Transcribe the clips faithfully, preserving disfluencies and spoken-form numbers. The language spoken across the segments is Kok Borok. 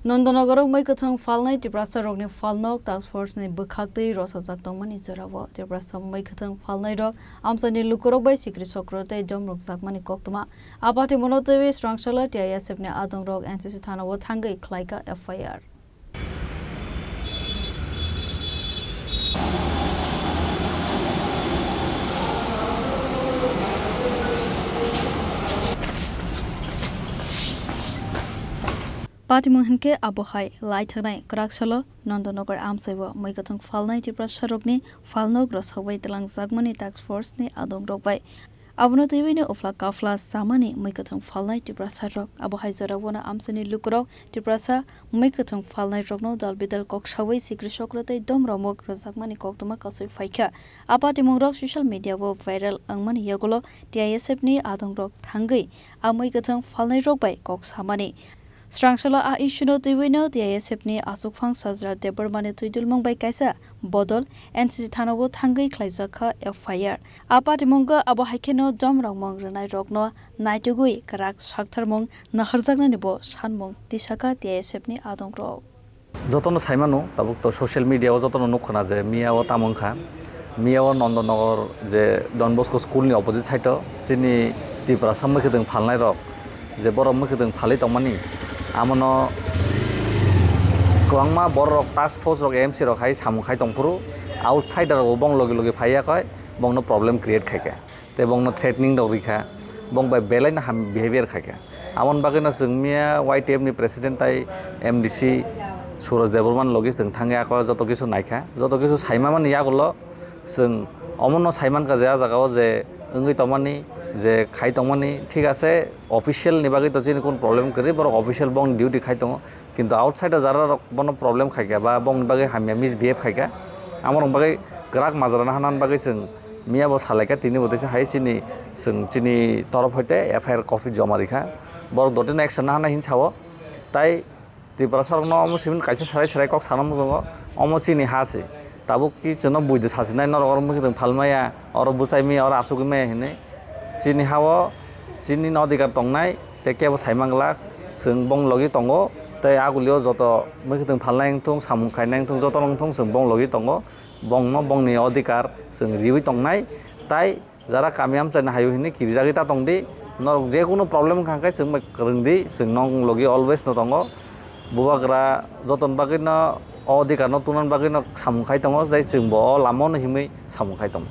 Nondonogoro mwkhwthwng phalnai Tiprasa rokni phalnok task force ni bwkhaktwi rosajak tongmani jorao Tiprasa mwkhwthwng phalnai rok amchaini lukurok bai sikri sokro tei domrwkjakmani koktwma. Apatimono twiwi Srangsala T I S F ni adongrok N C C thanao thangwi khlaika F I R. Patimung hinkhe abo hai lai thangnai kwrak salo Nondonogor amchaio mwkhwthwng phalnai Tiprasarokni phalnok rosogwi twlangjakmani task force ni adongrok bai. Abono twiwino uphla kaphla chamani mwkhwthwng phalnai Tiprasarok. Abo hai jorao bono amchaini lukurok Tiprasa mwkhwthwng phalnairokno dal bidal kok sawi sikri sokro tei domrok mok rwjakmani koktwma kasui phaikha. A patimungrok social media-o viral wngmani yagulo T I S F ni adongrok thangwi a mwkhwthwng phalnairok bai kok samani. Srangsala a issue-no twiwino T I S F ni achukphang Sajra Debbarmani twidulmung bai kaisa bodol N C C thanao thangwi khlaijakha F I R. A patimungo abo haikheno domrok mung rwnairokno naitugwi kwrak saktharmung naharjaknani bo sanmung tisakha T I S F ni adongrok. Jotono saimano, tabuk to social media o jotono nukkhwna je miya o tamo wngkha. Miya o Nondonogor je Don Bosco school ni opposite side o chini Tiprasa mwkhwtwng phalnai rok je borok mwkhwtwng phalwi tongmani, amono kwbangma borok rok task force rok M C rok hai samung khai tongphuru, outsider rok bong logi logi phaiya koi bongno problem create khaikha. Tei bongno threatening rok rikha, bong bai belai no ham behavior khaikha. Amoni bagwi no chwng miya Y T F ni president tai M D C Suraj Debbarma ni logi chwng thangwi ako joto kisu naikha, joto kisu saimamani yagulo chwng omono saimankha je a jaga o je wngwi tongmani, je khai tongmani thik ase, official ni bagwi to chini kun problem kwrwi, borok official bong duty khai tongo. Kintu outside o jara rok bono problem khaikha ba bongni bagwi hamya misbehave khaikha, amorok bagwi kwrak majra nahana bagwi chwng miya bo salaikha, tini bo teisa hai chini chwng chini torof hoite F I R copy joma rikha, borok dotino action nahana hin sao. Tai Tiprasa rokno omo simin kaisa serai serai kok sana muchungo, omo chini ha se. Tabuk ki chwngno buido sasinai norok oro mwkhwtwng phalmaya, oro bwsai maya, oro asugwi maya hinwi. Chini ha-o chini no adhikar tongnai, tei kebo saimang glak, chwng bong logi tongo, tei agulio joto mwkhwtwng phalnai wngthung, samung khainai wngthung, jotono wngthung chwng bong logi tongo, bongno bongni adhikar chwng riwi tongnai, tai Jara kami amchaini hayo hinwi kirijagwi ta tongdi. Norok jekunu problem wngkha khe chwng bai kwrwngdi, chwng nong logi always no tongo. Bubagra jotoni bagwi no o adhikar no tungna bagwi no samung khai tongo, tei chwng bo o lama no himwi samung khai tongo.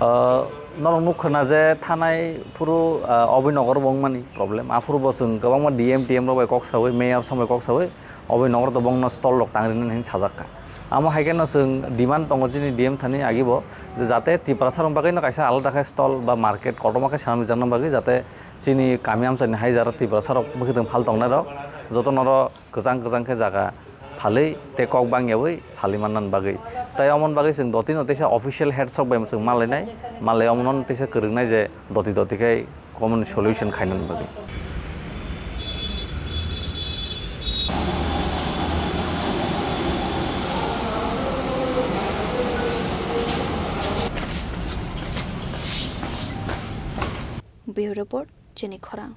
Ah, norok nukha na je thanai phuru, ah, Abhinogor bo wngmani problem. Aphuru bo chwng kwbangma D M T M rok bai kok sawi, mayor song bai kok sawi, Abhinogor to bongno stall rok tang rinani hinwi sajak kha. Amo hai kheno chwng demand tongo chini D M thani agi bo, je jate Tiprasa rok bagwi no kaisa alada khe stall ba market kotorma khe sanani jakna bagwi, jate chini kami amchaini hai jara Tiprasa rok bwkhwtwng phal tongnai rok joto noro kwchang kwchang khe jaga phalwi tei kok bangyawi phalwi manna bagwi. Tai omoni bagwi chwng dotino teisa official head sok bai chwng malainai, malai omono teisa kwrwngnai je doti doti khe common solution khainani bagwi. Bureau Report, Chini Khorang.